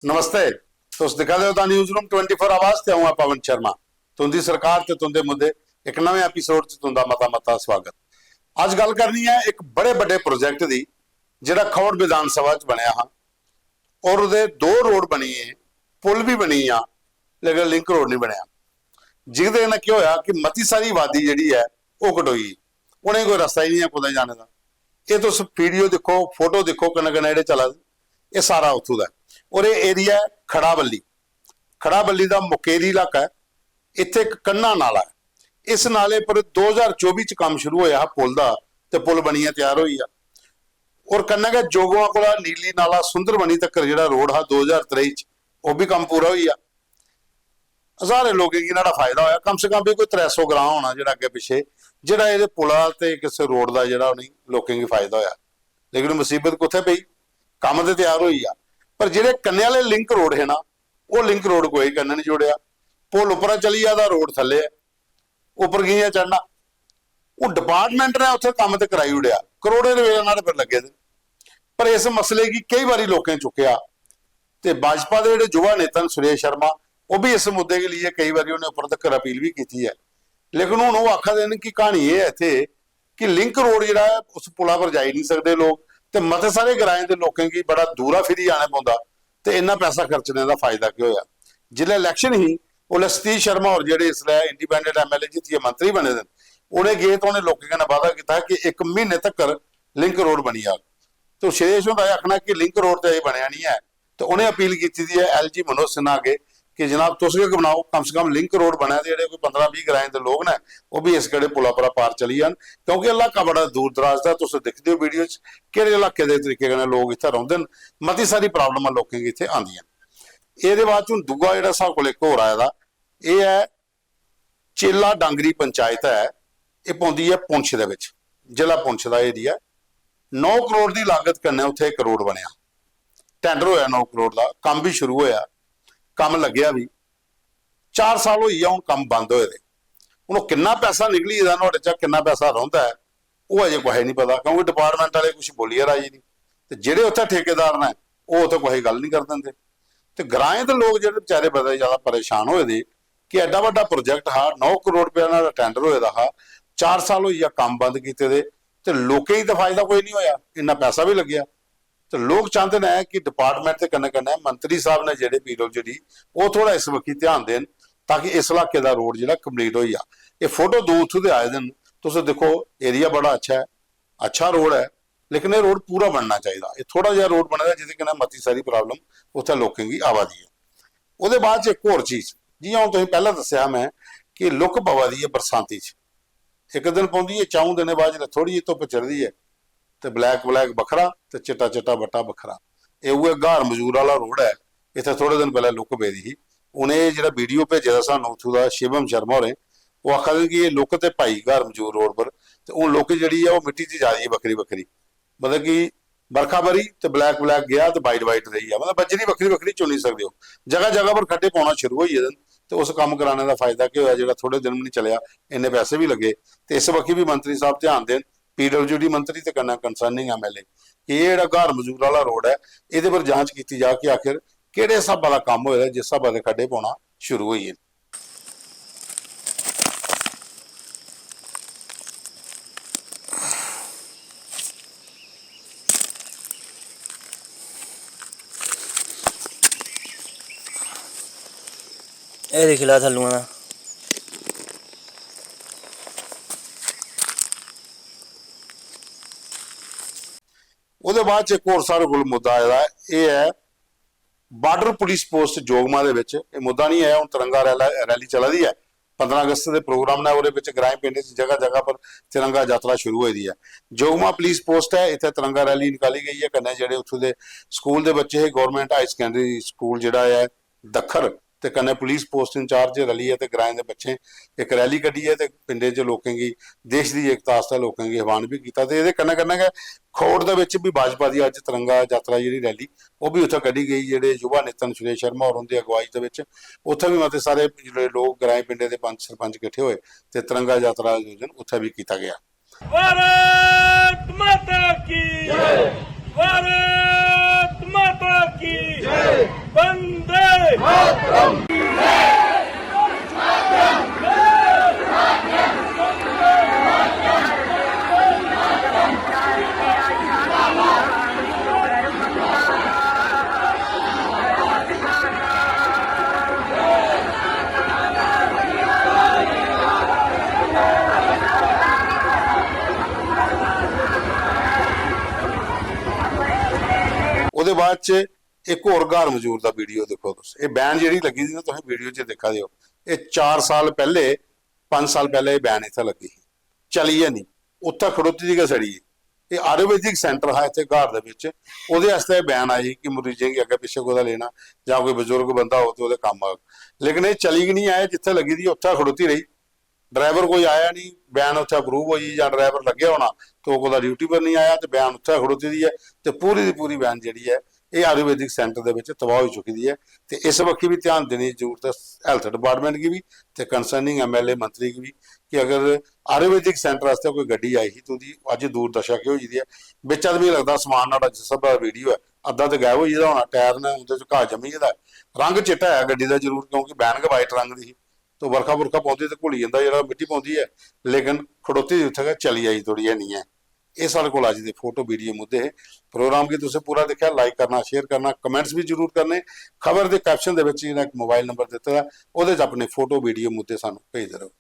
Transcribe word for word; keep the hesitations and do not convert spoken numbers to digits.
नमस्ते, तुस दिक्खा दे ओ दा न्यूज़ रूम ट्वेंटी फ़ोर आवाज ते अ'ऊं आं पवन शर्मा। तुंदी सरकार ते तुंदे मुद्दे इक नमें एपिसोड च तुंदा मता मता स्वागत। अज्ज गल्ल करनी ऐ इक बड़े बड्डे प्रोजेक्ट दी, जेह्ड़ा खौड़ विधानसभा च बनेआ हा और ओह्दे दो रोड बनी गे, पुल बी बनी गेआ, लेकिन लिंक रोड नहीं बनेआ। जिसदे कन्नै केह् होया कि मती सारी आबादी जेह्ड़ी ऐ ओह् कटोई गेई, उ'नेंगी कोई रस्ता ही नहीं ऐ कुतै जाने दा। एह् तुस वीडियो दिक्खो, फोटो दिक्खो, कन्नै कन्नै जेह्ड़े चला दे, एह् सारा उत्थूं दा ऐ। और एह् एरिया ऐ खड़ाबल्ली, खड़ाबल्ली दा मुकेरी इलाका ऐ। इत्थै इक कन्ना नाला ऐ, इस नाले पर दो ज्हार चौबी च कम्म शुरू होया हा पुल दा, ते पुल बनियै त्यार होई गेआ। और कन्नै गै जोगवा कोला नीली नाला सुंदरबनी तकर जेह्ड़ा रोड हा दो ज्हार त्रेई च, ओह् बी कम्म पूरा होई गेआ। हजारें लोकें गी न्हाड़ा फायदा होया, कम से कम बी कोई त्रै सौ ग्रां होना जेह्ड़ा अग्गें पिच्छे, जेह्ड़ा एह्दे पुला ते इस रोड दा जेह्ड़ा उ'नें लोकें गी फायदा होया। लेकिन मुसीबत कुत्थै पेई? कम्म ते त्यार होई गेआ, पर जेह्ड़े कन्नै आह्ले लिंक रोड हे ना, ओह् लिंक रोड कोई कन्नै नहीं जोड़ेआ। पुल उप्परा चली जा दा, रोड थल्ले ऐ, उप्पर कि'यां चढ़ना? ओह् डिपार्टमेंट ने उत्थै कम्म ते कराई ओड़ेआ, करोड़ें रपेऽ न्हाड़े पर लग्गे दे। पर इस मसले गी केई बारी लोकें चुक्केआ, ते भाजपा दे जेह्ड़े युवा नेता न सुरेश शर्मा, ओह् बी इस मुद्दे गी लेइयै केई बारी उ'नें उप्पर तक्कर अपील बी कीती ऐ। लेकिन हून ओह् आखा दे न कि क्हानी एह् ऐ इत्थै कि लिंक रोड जेह्ड़ा ऐ, उस पुला पर जाई निं सकदे लोक, ते मते सारे ग्राएं दे लोकें गी बड़ा दूरा फिरी जाना पौंदा, ते इन्ना पैसा खर्चने दा फायदा केह् होया? जिसलै इलैक्शन ही, उसलै सतीश शर्मा होर, जेह्ड़े इसलै इंडिपेंडेंट एमएलए जित्तियै मंत्री बने दे न, उ'नें गे ते उ'नें लोकें कन्नै वादा कीता कि इक म्हीने तक्कर लिंक रोड बनी जाग। ते सुरेश हुंदा एह् आखना कि लिंक रोड ते अजें बनेआ निं ऐ, ते उ'नें अपील कीती दी ऐ एलजी मनोज सिन्हा अग्गें कि जनाब, तुस गै बनाओ, कम से कम लिंक रोड बनै ते जेह्ड़े कोई पंदरां बीह् ग्राएं दे लोक न, ओह् बी इस केह्ड़े पुला परा पार चली जान, क्योंकि इलाका बड़ा दूर दराज दा। तुस दिखदे ओ वीडियो च, केह्ड़े इलाके दे तरीके कन्नै लोक इत्थै रौंह्दे न, मती सारी प्रॉब्लमां लोकें गी इत्थै आंदियां न। एह्दे बाद च हून दूआ जेह्ड़ा साढ़े कोल इक होर आए दा, एह् ऐ चेला डांगरी पंचायत ऐ, एह् पौंदी ऐ पुंछ दे बिच, जिला पुंछ दा एरिया। नौ करोड़ दी लागत कन्नै उत्थै इक रोड बनेआ, टैंडर होया नौ करोड़ दा, कम्म बी शुरू होया, कम्म लग्गेआ बी। चार साल होई गेआ हून कम्म बंद होए दे। हून ओह् किन्ना पैसा निकली गेदा नुहाड़े चा, किन्ना पैसा रौंह्दा ऐ, ओह् अजें कुसै गी निं पता, क्योंकि डिपार्टमेंट आह्ले कुछ बोलियै राजी निं। ते जेह्ड़े उत्थै ठेकेदार न, ओह् उत्थै कुसै गी गल्ल निं करन दिंदे। ते ग्राएं दे लोक जेह्ड़े बेचारे बड़े ज्यादा परेशान होए दे कि एड्डा बड्डा प्रोजेक्ट हा, नौ करोड़ रपेआ न्हाड़ा टैंडर होए दा हा, चार साल होई गेआ कम्म बंद कीते दे, ते लोकें गी ते फायदा कोई निं होया, इन्ना पैसा बी लग्गेआ। ते लोक चांह्दे न कि डिपार्टमेंट दे कन्नै कन्नै मंत्री साहब ने जेह्ड़े पीडब्ल्यूडी, ओह् थोह्ड़ा इस बक्खी ध्यान देन, ताकि इस इलाके दा रोड जेह्ड़ा कंप्लीट होई जा। एह् फोटो दो उत्थूं दे आए दे न, तुस दिक्खो, एरिया बड़ा अच्छा ऐ, अच्छा रोड ऐ, लेकिन एह् रोड पूरा बनना चाहिदा। एह् थोह्ड़ा जेहा रोड बने दा, जेह्दे कन्नै मती सारी प्रॉब्लम उत्थै लोकें गी आवा दी ऐ। ओह्दे बाद च इक होर चीज, जि'यां हून तुसें पैह्लें दस्सेआ में कि लुक्क पवा दी ऐ बरसांती च, इक दिन पौंदी ऐ, च'ऊं दिनें बाद जिसलै थोह्ड़ी जेही धुप्प चढ़दी ऐ ते ब्लैक ब्लैक बक्खरा ते चिट्टा चिट्टा बट्टा बक्खरा। एह् उ'ऐ ग्हार मजूर आह्ला रोड ऐ, इत्थै थोह्ड़े दिन पैह्लें लुक्क पेदी ही। हून एह् जेह्ड़ा वीडियो भेजे दा सानूं उत्थूं दा शिवम शर्मा होरें, ओह् आखा दे कि एह् लुक्क ते पाई ग्हार मजूर रोड पर, ते हून लुक्क जेह्ड़ी ऐ ओह् मिट्टी च जा दी ऐ बक्खरी बक्खरी। मतलब कि बरखा बरी ते ब्लैक ब्लैक गेआ ते वाइट वाइट रेही गेआ, मतलब बज्जरी बक्खरी बक्खरी चुनी सकदे ओ। जगह जगह पर खड्डे पौना शुरू होई गेदे न, ते उस कम्म कराने दा फायदा केह् होआ जेह्ड़ा थोह्ड़े दिन बी निं चलेआ, इन्ने पैसे बी लग्गे। ते इस बक्खी बी मंत्री साहब ध्यान देन, पीडब्ल्यूडी मंत्री ते कन्नै कंसर्निंग एमएलए, कि एह् जेह्ड़ा ग्हार मजूर आह्ला रोड ऐ, एह्दे पर जांच कीती जा कि आखिर केह्ड़े स्हाबा दा कम्म होए दा, जिस स्हाबा दे खड्डे पौना शुरू होई गे न। एह् दिक्खी लैओ थल्लुआं दा। ओह्दे बाद च इक होर साढ़े कोल मुद्दा आए दा ऐ, एह् ऐ बार्डर पुलिस पोस्ट जोगमा दे बिच। एह् मुद्दा निं ऐ, हून तिरंगा रैला-, रैली चला दी ऐ, पंदरां अगस्त दे प्रोग्राम ने, ओह्दे बिच ग्राएं पिंडें च जगह जगह पर तिरंगा यात्रा शुरू होई दी ऐ। जोगमा पुलिस पोस्ट ऐ, इत्थै तिरंगा रैली निकाली गई ऐ, कन्नै जेह्ड़े उत्थूं दे स्कूल दे बच्चे हे, गौरमेंट हाई सकैंडरी स्कूल जेह्ड़ा ऐ दक्खर, ते कन्नै पुलिस पोस्ट इंचार्ज रलियै ते ग्राएं दे बच्चें इक रैली कड्ढियै ते पिंडें च लोकें गी देश दी एकता आस्तै लोकें गी आह्वान बी कीता। ते एह्दे कन्नै कन्नै गै खौड़ दे बिच बी भाजपा दी अज्ज तिरंगा यात्रा जेह्ड़ी रैली, ओह् बी उत्थै कड्ढी गेई। जेह्ड़े युवा नेता न सुरेश शर्मा होर उं'दी अगुवाई दे बिच, उत्थै बी मते सारे जेह्ड़े लोक, ग्राएं पिंडें दे पंच सरपंच किट्ठे होए ते तिरंगा यात्रा दा आयोजन उत्थै बी कीता गेआ। भारत माता की जय। भारत माता की जय। वंदे मातरम। ओह्दे बाद च इक होर ग्हार मजूर दा वीडियो दिक्खो तुस। एह् बैन जेह्ड़ी लग्गी दी ना, तुस वीडियो च दिक्खा दे ओ, एह् चार साल पैह्ले, पंज साल पैह्ले एह् बैन इत्थै लग्गी ही, चली गै निं, उत्थै खड़ोती दी गै सड़ी गेई। एह् आयुर्वेदिक सेंटर हा इत्थै ग्हार दे बिच, ओह्दे आस्तै एह् बैन आई कि मरीजें गी अग्गें पिच्छें कुतै लेना जां कोई बजुर्ग बंदा होग ते ओह्दे कम्म आग, लेकिन एह् चली गै निं आए। जित्थै लग्गी दी उत्थै खड़ोती रेही। ड्राइवर कोई आया निं, बैन उत्थै अप्रूव होई जां ड्राइवर लग्गेआ होना ते ओह् कुतै ड्यूटी पर निं आया ते बैन उत्थै खड़ोती दी ऐ। ते पूरी दी पूरी बैन जेह्ड़ी ऐ, एह् आयुर्वेदिक सेंटर दे बिच तबाह होई चुकी दी ऐ। ते इस बक्खी बी ध्यान देने दी जरूरत ऐ हेल्थ डिपार्टमेंट गी बी ते कंसर्निंग एमएलए मंत्री गी बी, कि अगर आयुर्वेदिक सेंटर आस्तै कोई गड्डी आई ही ते ओह्दी अज्ज दूरदशा केह् होई दी ऐ। बिच्चा ते मिगी लगदा समान न्हाड़ा जिस स्हाबै दा वीडियो ऐ, अद्धा ते गायब होई गेदा होना, टायर ने उं'दे च घाऽ जम्मी गेदा ऐ। रंग चिट्टा ऐ गड्डी दा जरूर, क्योंकि बैन गै वाइट रंग दी ही। तो बरखा बुरखा पौंदी ते घुली जंदा, जेह्ड़ा मिट्टी पौंदी ऐ, लेकिन खड़ोती दी उत्थै गै, चली आई थोड़ी जेही निं ऐ। एह् साढ़े कोल अज्ज दे फोटो वीडियो मुद्दे हे। प्रोग्राम गी तुसें पूरा दिक्खेआ, लाइक करना, शेयर करना, कमेंट्स बी जरूर करने। खबर दे कैप्शन दे बिच जेह्ड़ा इक मोबाइल नंबर दित्ते दा, ओह्दे च अपने फोटो वीडियो मुद्दे सानूं भेजदे र'वो।